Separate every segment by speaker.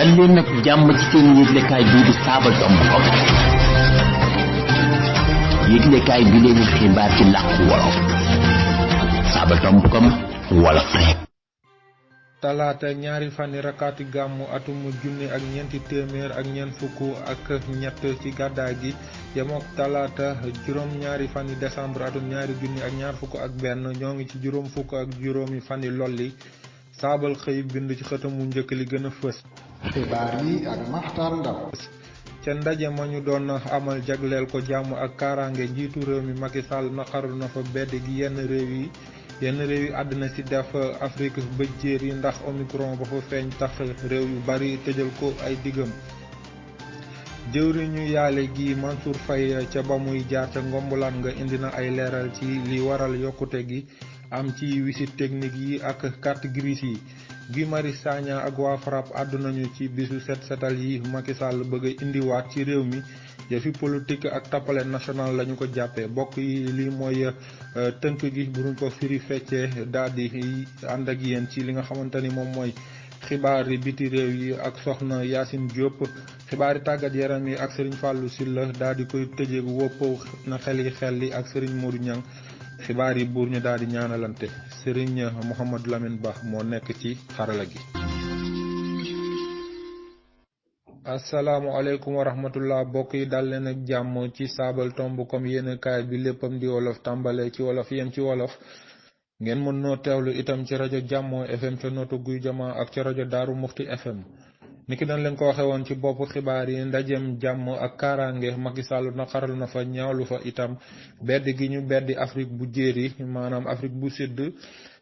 Speaker 1: dal leen nag jàmm ci seen yëglekaay bii di Sabadombcom yëglekaay bi leen xibaar ci làkku wolof Sabadombcom wolof rek.
Speaker 2: talaata ñaari fani rakkaati gàmmu atum junni ak ñeenti téeméer ak ñeent fukk ak ñett ci gàddaay gi yemook talaata juróom ñaari fani décembre atum ñaari junni ak ñaar fukk ak benn ñoo ngi ci juróom fukk ak juróomi fani lolli saabal xëy bind ci xëtamu njëkk li gën a fës.
Speaker 3: xibaar yi ak Maxtaar Ndaw.
Speaker 2: ca ndaje ma ñu doon amal jagleel ko jàmm ak kaaraange njiitu réew mi Macky Sall naqaru na fa bedd gi yenn réew yi àddina si def Afrique bëjjéer yi ndax Omicron ba fa feeñ tax réew yu bari tëjal ko ay diggam. jëwriñu yaale gi Mansour Faye ca ba muy jaar ca Ngombulaan nga indi na ay leeral ci li waral yokkute gi am ci visite technique yi ak carte grise yi. Guy Marius Sagna ak waa FRAPP àddu nañu ci bisu set setal yi Macky Sall bëgg a indiwaat ci réew mi yëfi politique ak tappale national lañu ko jàppee bokk yi lii mooy tënk gi buruñ ko firi feccee daal di ànd ak yéen ci li nga xamante ni moom mooy xibaar yi biti réew yi ak soxna Yacine Diop xibaari tàggat yaram yi ak Serigne Fallou Sylla daal di koy tëjee woppoo na xel li ak Serigne Modou Niang xibaar yi buur ñu daal di ñaanalante Serigne Mouhamadou Lamine Ba moo nekk ci xarala gi. asalaamaaleykum wa rahmatullah bokk yi dal leen ak jàmm ci Sabadombcom yéen kaay bi léppam di wolof tàmbale ci wolof yem ci wolof ngeen mën noo teewlu itam ci rajo Jàmmoo FM ca nootu guy jama ak ci rajo Daaru Muxti FM. niki dañ leen ko waxe woon ci bopp xibaar yi ndajem jàmm ak kaaraange Macky Sall naqaral na fa ñaawlu fa itam bedd gi ñu beddi Afrique bu jéeri maanaam Afrique bu sud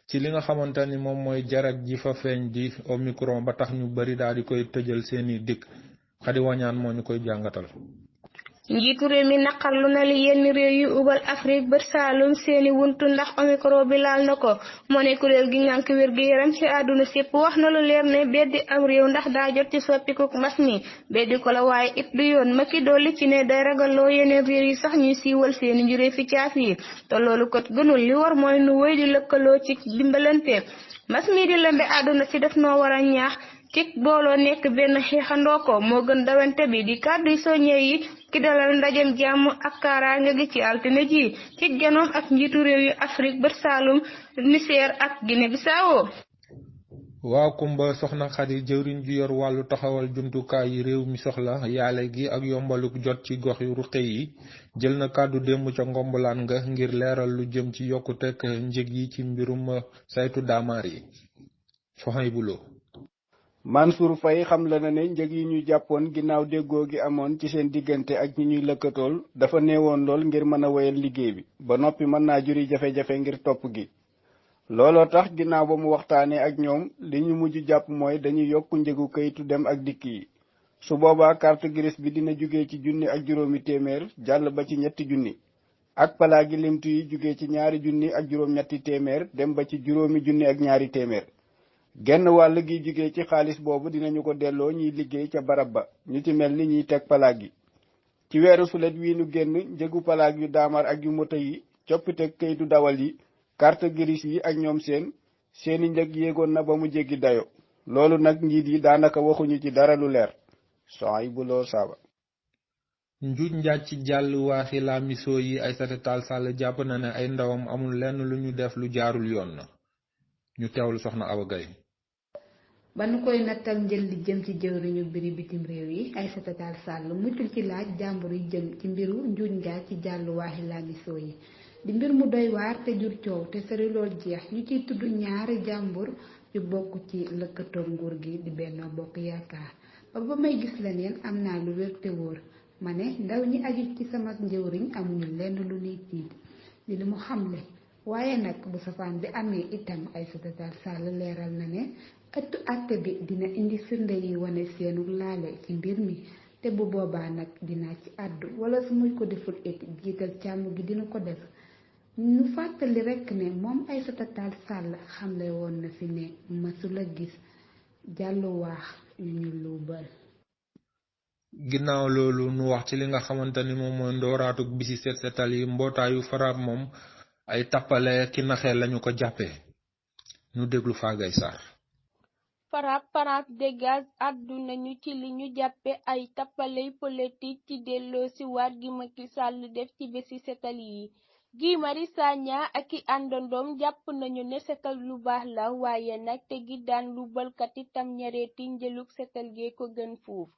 Speaker 2: ci li nga xamante ni moom mooy jarak ji fa feeñ di Omicron ba tax ñu bari daal di koy tëjal seeni dikk Xadi Wañaan moo ñu koy jàngatal.
Speaker 4: njiitu réew mi naqarlu na li yenn réew yu ubal Afrique bët saalum seeni wuntu ndax Omicron bi laal na ko moo ne kuréel gi ngànk wér gi yaram ci àdduna sépp wax na lu leer ne beddi am réew ndax daa jot ci soppiku mbas mi beddi ko la waaye it du yoon Macky dolli ci ne day ragalloo yeneen réew yi sax ñuy siiwal seeni njuree fi caaf yi te loolu kot gënul li war mooy nu wéy di lëkkaloo ci dimbalante mbas mi di lëmbe àdduna si def noo war a ñaax ci booloo nekk benn xeexandoo ko moo gën dawante bi di kàddu soññee yi ki dalal ndajem jàmm ak kaaraange gi ci altine ji ci genoom ak njiitu réew yu Afrique bët Saalum Niger ak Guinée Bissau.
Speaker 2: waa Kumba soxna Xadi jëwriñ ju yor wàllu taxawal jumtukaay yi réew mi soxla yaale gi ak yombaluk jot ci gox yu ruqe yi jël na kàddu démb ca Ngombulaan nga ngir leeral lu jëm ci yokkutek njëg yi ci mbirum saytu daamaar yi soxay bulo
Speaker 5: Mansour Faye xam la na ne njëg yi ñu jàppoon ginnaaw déggoo gi amoon ci seen diggante ak ñi ñuy lëkkatool dafa néewoon lool ngir mën a wéyal liggéey bi ba noppi mën naa juri jafe-jafe ngir topp gi looloo tax ginnaaw ba mu waxtaanee ak ñoom li ñu mujj jàpp mooy dañuy yokk njëgu kayitu dem ak dikk yi su boobaa carte grise bi dina jugee ci junni ak juróomi téeméer jàll ba ci ñetti junni ak palaa gi limtu yi jugee ci ñaari junni ak juróom-ñetti téeméer dem ba ci juróomi junni ak ñaari téeméer genn wàll gi jugee ci xaalis boobu dinañu ko delloo ñiy liggéey ca barab ba ñu ci mel ni ñiy teg palaag yi ci weeru sulet wii nu génn njëgu palaag yu daamar ak yu moto yi coppite kayitu dawal yi carte grise yi ak ñoom seeni njëg yéegoon na ba mu jéggi dayo loolu nag njiit yi daanaka waxuñu ci dara lu leer soxay bu loo saaba
Speaker 2: njuuj njaaj ci jàll waaxi laamiso yi Aïssata Tall Sall jàpp na ne ay ndawam amul lenn lu ñu def lu jaarul yoon na ñu teewlu soxna Awa Gaye
Speaker 6: ba nu koy nattal njël li jëm ci jëwriñu biri bitim réew yi Aïssata Tall Sall muccul ci laaj jàmbur yi jëm ci mbiru njuuj njaaj ci jàllu waaxi laamisoo yi di mbir mu doy waar te jur coow te sori lool jeex ñu ciy tudd ñaari jàmbur yu bokk ci lëkkatool nguur gi di Benno Bokk Yaakaar ba may gis leneen am naa lu wér te wóor ma ne ndaw ñi aju ci sama njëwriñ amuñu lenn lu nuy tiit li mu xamle waaye nag bu safaan bi amee itam Aïssata Tall Sall leeral na ne ëttu àtte bi dina indi firnde yi wane seenu laale ci mbir mi te bu boobaa nag dinaa ci àddu wala su muy ko deful it jiital càmm gi dina ko def ñu fàttali rekk ne moom Aïssata Tall Sall xamle woon na fi ne mësula gis jàlluwaax yu ñu luubal.
Speaker 2: ginnaaw loolu nu wax ci li nga xamante ni moom mooy ndooraatug bisi set setal yi mbootaayu FRAPP moom ay tappale ki naxee lañu ko jàppee ñu déglu Fagay Sarr.
Speaker 7: France Dégage àddu nañu ci li ñu jàppe ay tappaley politique ci delloo si waat gi Macky Sall def ci bési setal yi. Guy Marius Sagna ak i àndandoom jàpp nañu ne setal lu baax la waaye nag te gi daan lu balkat itam ñareeti njëlug setal gee ko gën fuuf.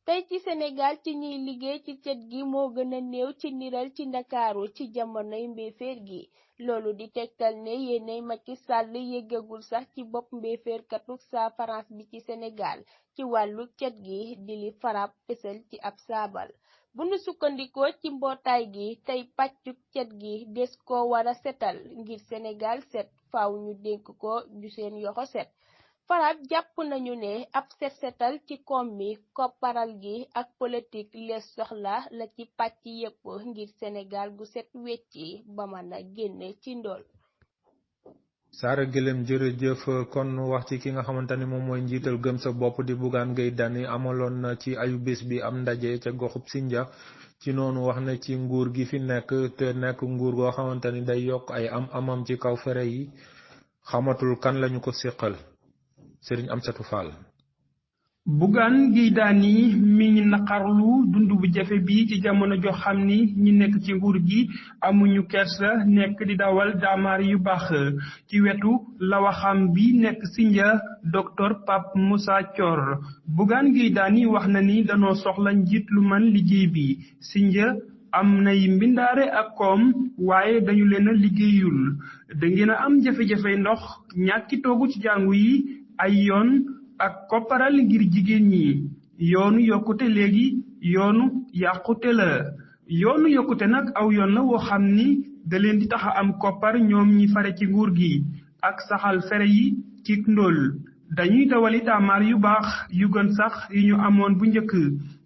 Speaker 7: tey ci Sénégal ci ñuy liggéey ci cet gi moo gën a néew ci niral ci Ndakaaru ci jamonoy mbéeféer gi loolu di tegtal ne yéenay Macky Sall yéggagul sax ci bopp mbéeféerkatuk saa France bi ci Sénégal ci wàllu cet gi di li farab fësal ci ab saabal bu nu sukkandikoo ci mbootaay gi tey pàccuk cet gi des ko wara setal ngir Sénégal set faaw ñu dénk ko ju seen yoxo set farab jàpp nañu ne ab set-setal ci koom mi kopparal gi ak politique lees soxla la ci pàcc yépp ngir Sénégal gu set wecci ba mën a génne ci ndol.
Speaker 2: Saara Gélem jërëjëf kon wax ci ki nga xamante ni moom mooy njiital gëm sa bopp di Bougane Gueye Dany amaloon na ci ayu bés bi am ndaje ca goxub Sindia ci noonu wax na ci nguur gi fi nekk te nekk nguur goo xamante ni day yokk ay amam ci kaw fere yi xamatul kan lañu ko séqal. Serigne Amsatou Fall.
Speaker 8: Bougane Gueye Dany mi ngi naqarlu dund bu jafe bi ci jamono jo xam ni ñi nekk ci nguur gi amuñu kersa nekk di dawal daamaar yu baax ci wetu la waxam bi nekk Sindia docteur Pape Moussa Thior Bougane Gueye Dany wax na ni danoo soxla njiit lu man liggéey bi Sindia am nay mbindaare ak koom waaye dañu leen a liggéeyul da ngeen a am jafe-jafe ndox ñàkki toogu ci jàngu yi ay yoon ak kopparal ngir jigéen ñi yoonu yokkute léegi yoonu yàqute la yoonu yokkute nag aw yoon la woo xam ni da leen di tax a am koppar ñoom ñi fare ci nguur gi ak saxal fere yi ci ndóol dañuy dawali daamaar yu baax yu gën sax yi ñu amoon bu njëkk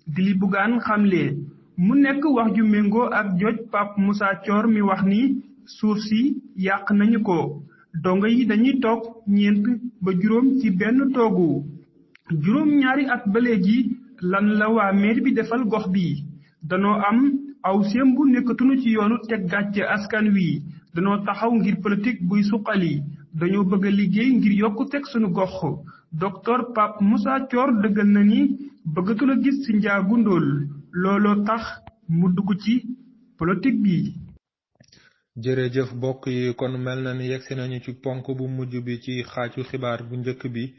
Speaker 8: di li Bougane xamle mu nekk wax ju méngoo ak joj Pape Moussa Thior mi wax ni suuf si yàq nañu ko dongo yi dañuy toog ñeent ba juróom ci benn toogu juróom ñaari at ba léegi lan la waa mairie bi defal gox bi danoo am aw sembu nekkatunu ci yoonu teg gàcce askan wi danoo taxaw ngir politique buy suqali dañoo bëgg a liggéey ngir yokku teg sunu gox docteur Pape Moussa Thior dëggal na ni bëggatul a gis ci njaagu ndóol looloo tax mu dugg ci politique bi.
Speaker 2: jërëjëf mbokk yi kon mel na ni yegsi nañu ci ponk bu mujj bi ci xaaju xibaar bu njëkk bi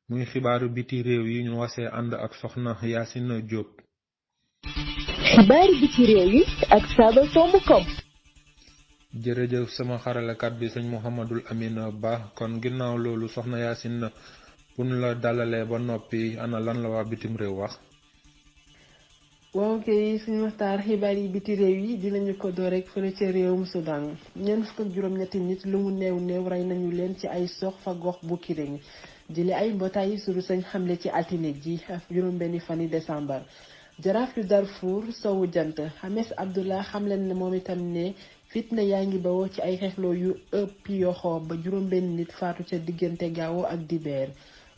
Speaker 2: muy xibaaru biti réew yi ñu wasee ànd ak soxna Yacine Diop.
Speaker 9: xibaaru biti réew yi ak Saba Somb Kom.
Speaker 2: jërëjëf sama xaralakat bi sëñ Mouhamadul Amin Ba kon ginnaaw loolu soxna Yacine bu ñu la dalalee ba noppi ana lan la waa bitim réew wax.
Speaker 10: waaw kay suñu waxtaan xibaar yi biti réew yi dinañu ko door rek fële ca réewum Soudan ñeent fukk ak juróom-ñetti nit lu mu néew rey nañu leen ci ay sox fa gox bu Kiring jële ay mbootaay suru sañ xamle ci altine ji juróom-benni fani décembre jaraaf yu Darfour sowu jant Hames Abdullah xamle ne moom itam ne fitna yaa ngi bawoo ci ay xeexloo yu ëpp yoxoo ba juróom-benn nit faatu ca diggante gaawo ak dibeer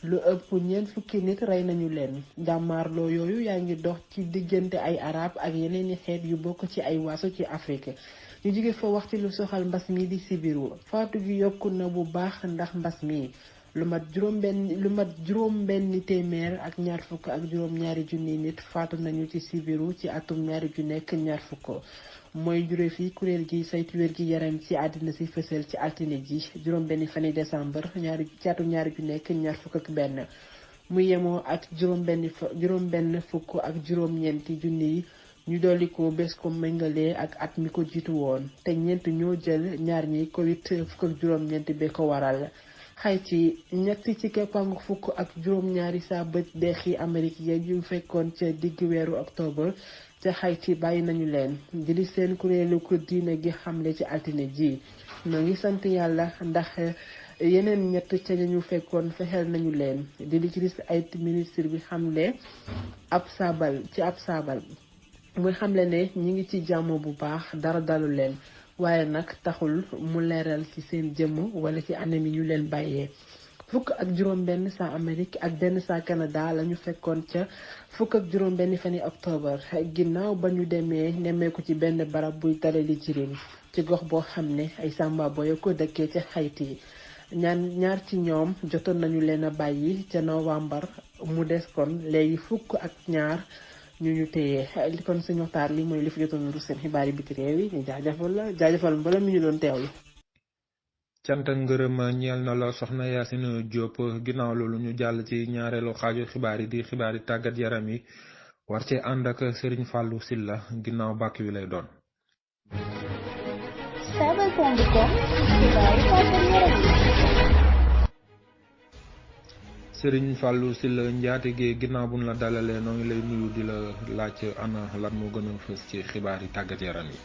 Speaker 10: lu ëpp ñeent fukki nit rey nañu leen jàmmaarloo yooyu yaa ngi dox ci diggante ay arab ak yeneeni xeet yu bokk ci ay waaso ci Afrique ñu jóge fa wax ci lu soxal mbas mi di sibiru faatu gi yokku na bu baax ndax mbas mi lu mat juróom benn téeméer ak ñaar fukk ak juróom ñaari junni nit faatu nañu ci sibiru ci atum ñaari ju nekk ñaar fukk mooy juree fi kuréel gi saytu wér gi yaram ci àddina si fësal ci altine ji juróom benn fani décembre ci atum ñaari ju nekk ñaar fukk ak benn mu yemoo ak juróom benn fukk ak juróom ñeenti junni yi ñu dolli ko bés ko méngalee ak at mi ko jiitu woon te ñeent ñoo jël ñaar ñi covid fukk ak juróom ñeenti be ko waral Haïti ñett ci keppangu fukk ak juróom ñaari saa bët deexi Amérique yeeg yu fekkoon ca digg weeru octobre ca Haïti bàyyi nañu leen di li seen kuréelu ko diine gi xamle ci altine ji ñoo ngi sant yàlla ndax yeneen ñett ca ñu fekkoon fexeel nañu leen di li ci ay ministre bi xamle ab saabal muy xamle ne ñi ngi ci jàmm bu baax dara dalu leen waaye nag taxul mu leeral ci seen jëmm wala ci anam yi ñu leen bàyyee fukk ak juróom benn saa Amérique ak benn saa Canada lañu fekkoon ca fukk ak juróom benn fani octobre ginnaaw ba ñu demee nemmeeku ci benn barab buy dalali jirim ci gox boo xam ne ay Samba Boye ko dëkkee ca Haïti ñaar ci ñoom jotoon nañu leen a bàyyi ca novembre mu des kon léegi fukk ak ñaar ñu téye li kon suñu waxtaan li mooy li fi jotoon ru seen xibaar yi biti réew yi ñu jaajëfal mbala mi ñu doon teewlu.
Speaker 2: cant ak ngërëm ñeel na la soxna Yacine Diop ginnaaw loolu ñu jàll ci ñaareelu xaaju xibaar yi di xibaar yi tàggat yaram yi war ci ànd ak Serigne Fallou Silla ginnaaw bàkk wi lay doon. Serigne Fallou Silla njaatige ginnaaw buñ la dalalee noo ngi lay nuyu di la laaj ana lan moo gën a fës ci xibaar yi tàggat yaram yi.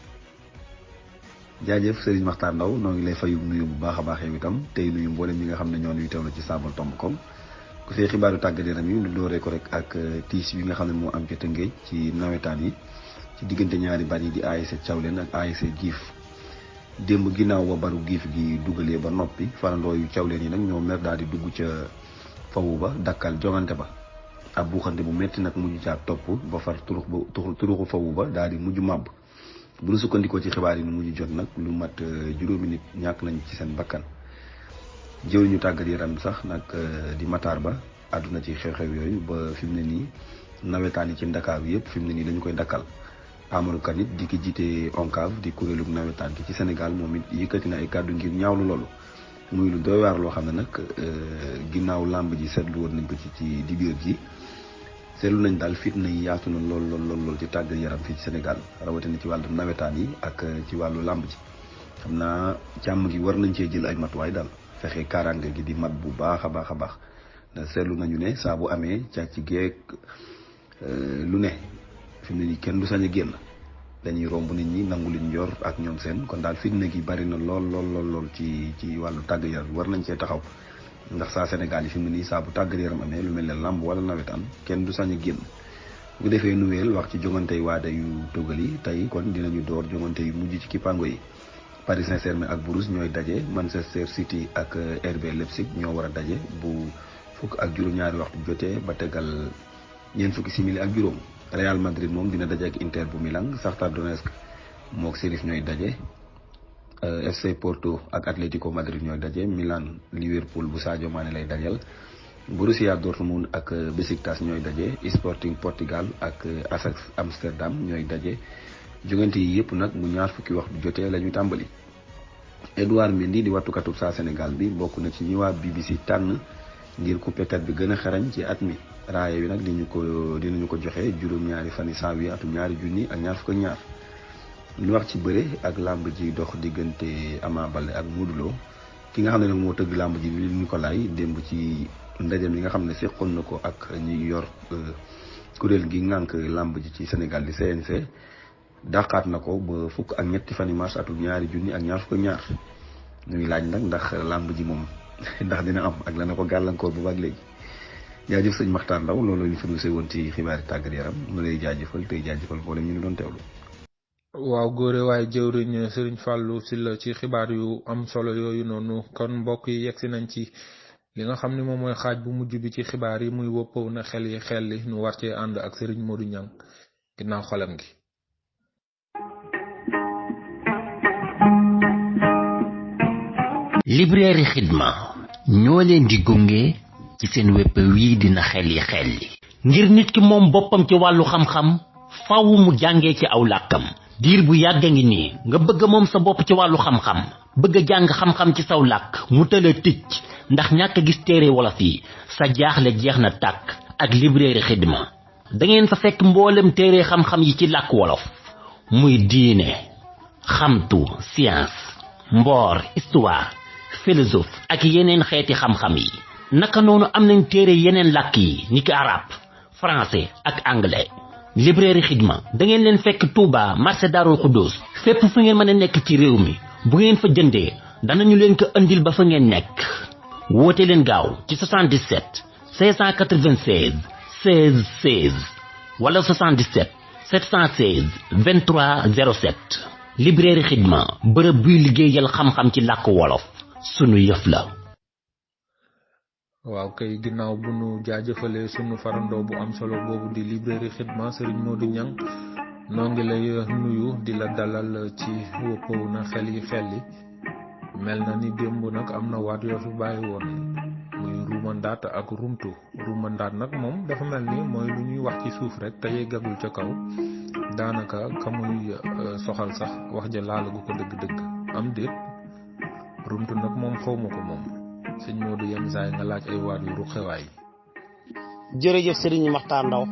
Speaker 11: jaajëf Serigne Makhtar Ndaw noo ngi lay fayu nuyu bu baax a baax yow itam tey nuyu mboolem ñi nga xam ne ñoo nuyu teewlu ci sabal.com ku see xibaaru tàggat yaram yi lu dooree ko rek ak tiis bi nga xam ne moo am ca Tëngéej ci nawetaan yi ci diggante ñaari bar yi di ASC Thiawlène ak ASC Giif démb ginnaaw ba baru Giif gi dugalee ba noppi farandoo yu Thiawlène yi nag ñoo mer daal di dugg ca fawu ba dakkal jongante ba ab buuxante bu metti nag mujj caa topp ba far turuxu fawu ba daal di mujj màbb bu ñu sukkandikoo ci xibaar yi nu mujj jot nag lu mat juróomi nit ñàkk nañ ci seen bakkan jëwriñu tàggat yaram sax nag di Matar Ba àdduna ci xew-xew yooyu ba fi mu ne nii nawetaan yi ci Ndakaaru yëpp fi mu ne nii dañu koy dakkal Amadou Kane it di ki jiite ONCAV di kuréelu nawetaan gi ci Sénégal moom it yëkkati na ay kàddu ngir ñaawlu loolu muy lu doy waar loo xam ne nag ginnaaw làmb ji seetlu woon nañ ko ci dibeer ji seetlu nañ daal fitna yi yaatu na lool ci tàggat yaram fii ci Sénégal rawatina ci wàllu nawetaan yi ak ci wàllu làmb ji xam naa càmm gi war nañ cee jël ay matuwaay daal fexe kaaraange gi di mat bu baax a baax a baax ndax seetlu nañu ne saa bu amee càcc geeg lu ne fi mu ne nii kenn du sañ a génn dañuy romb nit ñi nangu liñ yor ak ñoom seen kon daal fitna gi bari na lool ci wàllu tàggat yaram war nañ cee taxaw ndax saa Sénégal yi fi mu ne nii saa bu tàggat yaram amee lu mel ne làmb wala nawetaan kenn du sañ a génn bu ko defee nuweel wax ci jongante yu waada yu tugal yi tey kon dinañu door jongante yu mujj ci kippaango yi Paris Saint-Germain ak Bruges ñooy daje Manchester City ak RB Leipzig ñoo war a daje bu fukk ak juróom-ñaari waxtu jotee ba tegal ñeent fukki simili ak juróom Real Madrid moom dina daje ak Inter bu Milan Shakhtar Donetsk mook Sheriff ñooy daje FC Porto ak Atlético Madrid ñooy daje Milan Liverpool bu Sadio Mané lay dajal Borussia Dortmund ak Besiktas ñooy daje Sporting Portugal ak Ajax Amsterdam ñooy daje jongante yi yëpp nag bu ñaar fukki waxtu jotee la ñu tàmbali. Edouard Mendy di wattukatu saa Sénégal bi bokk na ci ñi waa BBC tànn ngir coupékat bi gën a xarañ ci at mi raaya bi nag dinañu ko joxe juróom-ñaari fani janvier atum 2022 ñu wax ci bëre ak làmb ji dox diggante Ama Baldé ak Modou Lo ki nga xam ne nag moo tëgg làmb ji li Nicolas démb ci ndaje mi nga xam ne seqoon na ko ak ñi yor kuréel gi ngànk làmb ji ci Sénégal di CNC dàqaat na ko ba fukk ak ñetti fani mars atum 2022 ñu ngi laaj nag ndax làmb ji moom ndax dina am ak lana ko gàllankoor bu baax léegi jaajëf sëñ Makhtar Ndaw loolu ñu fi woon ci xibaari tàggat yaram mu lay jaajëfal tey jaajëfal boole ñu doon teewlu.
Speaker 2: waaw góore waaye jëwriñ Serigne Fallou Sylla ci xibaar yu am solo yooyu noonu kon mbokk yi yegsi nañ ci li nga xam ne moom mooy xaaj bu mujj bi ci xibaar yi muy wëppaw na xel yi xel li ñu war cee ànd ak Serigne Modou Niang ginnaaw xolam gi.
Speaker 1: librairie Xidma ñoo leen di gunge ci seen wépp wii dina xel yi xel li ngir nit ki moom boppam ci wàllu xam-xam faaw mu jàngee ci aw làkkam diir bu yàgg ngi nii nga bëgg moom sa bopp ci wàllu xam-xam bëgg a jàng xam-xam ci saw làkk mu tëla ticc ndax ñàkk gis téere wolof yi sa jaaxle jeex na tàkk ak librairie Xidma da ngeen fa fekk mboolem téere xam-xam yi ci làkk wolof muy diine xamtu science mboor histoire philosophe ak yeneen xeeti xam-xam yi naka noonu am nañ téere yeneen làkk yi ni ki arabe français ak anglais librairie Xidma da ngeen leen fekk Touba marché Darou Khoudoss fépp fu ngeen mën a nekk ci réew mi bu ngeen fa jëndee danañu leen ko andil ba fa ngeen nekk woote leen gaaw ci 77 596 16 16 wala 77 716 23 07 librairie Xidma bërëb buy liggéeyal xam-xam ci làkk wolof sunu yëf la.
Speaker 2: waaw kay ginnaaw bu nu jaajëfalee sunu farandoo bu am solo boobu di librairie Xidma Serigne Modou Niang noo ngi lay nuyu di la dalal ci wëppaw na xel yi xel li mel na ni démb nag am na waat yoo fi bàyyi woon muy ruumandaat ak rumtu. Ruumandaat nag moom dafa mel ni mooy lu ñuy wax ci suuf rek te yeggagul ca kaw daanaka ka muy soxal sax wax ja laalagu ko dëgg-dëgg am déet. Rumtu nag moom xawma ko moom sëñ Modou yenn saay nga laaj ay waat yu ruqewaay.
Speaker 12: jërëjëf Serigne Makhtar Ndaw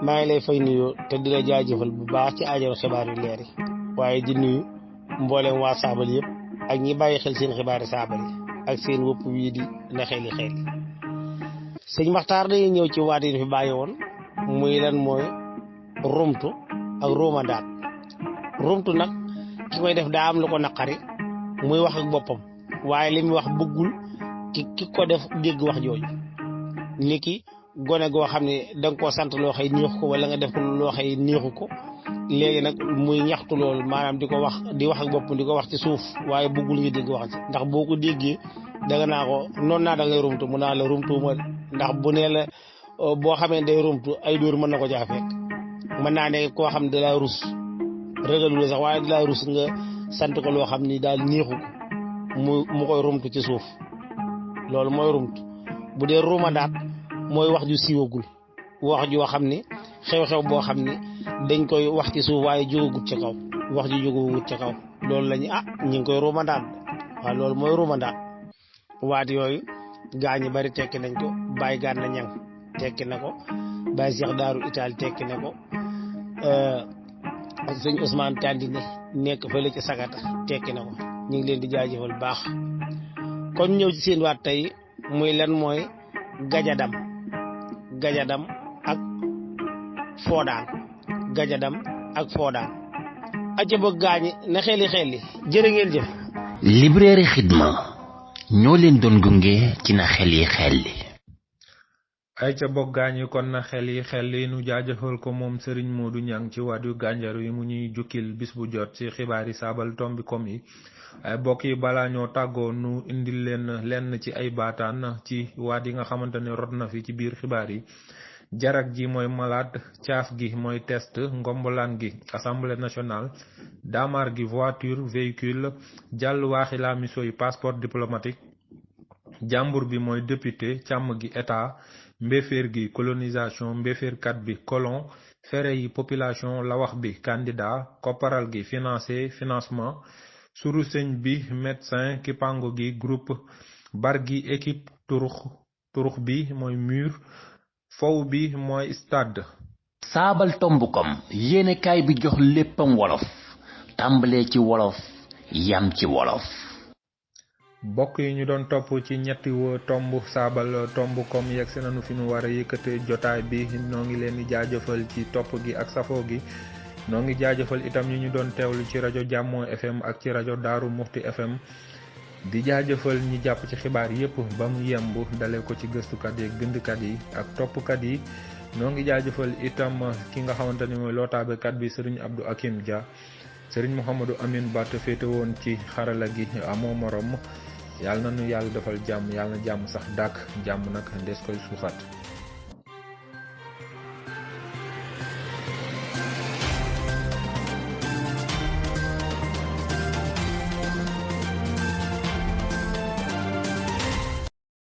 Speaker 12: maa ngi lay fay nuyu te di la jaajëfal bu baax ci aajo xibaar yu leer yi waaye di nuyu mboolem waa saabal yëpp ak ñi bàyyi xel seen xibaari saabal yi ak seen wëpp wii di na xeli sëñ Makhtar dañuy ñëw ci waat yi fi bàyyi woon muy lan mooy rumtu ak ruumandaat. rumtu nag ki koy def daa am lu ko naqari muy wax ak boppam waaye li muy wax bëggul ki ko def dégg wax jooju niki gone goo xam ne da nga koo sant loo xëy neexu ko wala nga def ko loo xëy neexu ko léegi nag muy ñaxtu loolu maanaam di wax ak boppam di ko wax ci suuf waaye bëggul nga dégg wax ci ndax boo ko déggee danga naa ko noonu naa da ngay rumtu mu naa la rumtuuma ndax bu nee la boo xamee day rumtu ay dóor mën na ko jaa fekk mën naa ne koo xam ne da laa rus rëgalu la sax waaye da laa rus nga sant ko loo xam ni daal neexu ko mu koy rumtu ci suuf loolu mooy rumtu. bu dee ruumandaat mooy wax ju siiwagul wax joo xam ni xew-xew boo xam ni dañ koy wax ci suuf waaye jógagut ca kaw wax ju jógagut ca kaw loolu lañu ñu ngi koy ruumandaat waaw loolu mooy ruumandaat. waat yooyu gaa ñi bari tekki nañ ko Baye Gana Ñang tekki na ko Baye Cheikh Daaru Itaal tekki na ko sëñ Ousmane Tandine nekk fële ci Sagata tekki na ko ñu ngi leen di jaajëfal baax. kon ñëw ci seen waat tey muy lan mooy gajadam ak foodaan aca ba gaañi na xeli jërë ngeen jëf.
Speaker 1: librairie Xidma ñoo leen doon gunge ci na xeli.
Speaker 2: ay ca bokk gaañ yi kon na xel yi nu jaajëfal ko moom Serigne Modou Niang ci waat yu gànjaru yi mu ñuy jukkil bis bu jot ci xibaari saabal tombikom yi. ay bokk yi balaa ñoo tàggoo nu indil leen lenn ci ay baataan ci waat yi nga xamante ne rot na fi ci biir xibaar yi. jarak ji mooy malade, caaf gi mooy test, ngombolaan gi assemblée nationale, daamar gi voiture véhicule, jàll waaxi la miso yi passeport diplomatique, jàmbur bi mooy député, càmm gi état, mbéeféer gi colonisation, mbéeféerkat bi colon, fere yi population, lawax bi candidat, kopparal gi financé financement, suru sëñ bi médecin, kipango gi groupe, bar gi équipe, turux bi mooy mur, fow bi mooy stade.
Speaker 1: saabal tombukom yéenekaay bi jox léppam wolof tàmbalee ci wolof yam ci wolof.
Speaker 2: bokk yi ñu doon topp ci ñetti tomb saabal tombukom yegg si nañu fi ñu war a yëkkate jotaay bi noo ngi leen di jaajëfal ci topp gi ak safoo gi. noo ngi jaajëfal itam ñi ñu doon teewlu ci rajo Jàmmoo FM ak ci rajo Daaru Muxti FM. di jaajëfal ñi jàpp ci xibaar yépp ba mu yemb dale ko ci gëstukat yi ak bindkat yi ak toppkat yi. noo ngi jaajëfal itam ki nga xamante ni mooy lootaabekat bi Serigne Abdou Akim Dia. Serigne Mouhamadou Amine Bat féete woon ci xarala gi amoo morom yàlla na nu yàlla defal jàmm yàlla na jàmm sax dàkk jàmm nag des koy suuxat.